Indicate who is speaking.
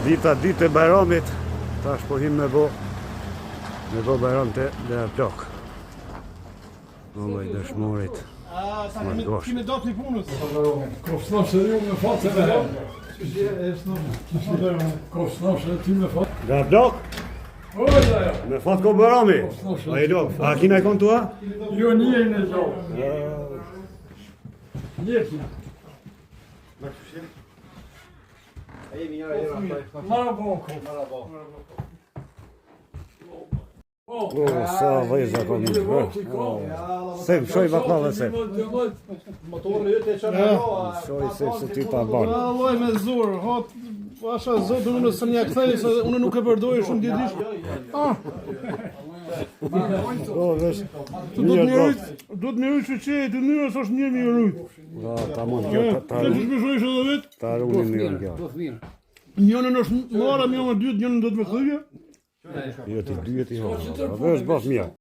Speaker 1: Dita ditë e Bajramit, tash po him me bo, me bo Bajram te Dera Plak. Vëlla i dëshmorit.
Speaker 2: Ta kemi do të punës.
Speaker 3: Kofsnosh edhe ju me fatë edhe he. Kofsnosh edhe ty me fatë.
Speaker 1: Dera Plak,
Speaker 3: O, ja, ja.
Speaker 1: me fatë ko Bajrami. A i lok, a kina e kontua?
Speaker 3: Jo një e në gjallë. Një kina. Marabo, ko.
Speaker 1: O, sa vëjza ko mi bë. Se më shoj baklava se.
Speaker 2: Motorri yt e çon
Speaker 1: Shoj se se ti ta ban.
Speaker 2: Vallai me zor, hot Pasha zot unë s'm ja kthej se unë nuk e përdoj shumë ditë. Ah,
Speaker 1: O, vesh.
Speaker 2: do të më rujt, do të më rujt që që të mënyrë s'është mirë më rujt.
Speaker 1: Da, ta mund kjo, ta, ta,
Speaker 2: Ti të shpeshoj edhe vet.
Speaker 1: ta runi mirë kjo.
Speaker 2: Njënën është mora, njënën dytë, njënën do të më kthejë.
Speaker 1: Jo, ti dyjet i ho. Vesh bëf mirë.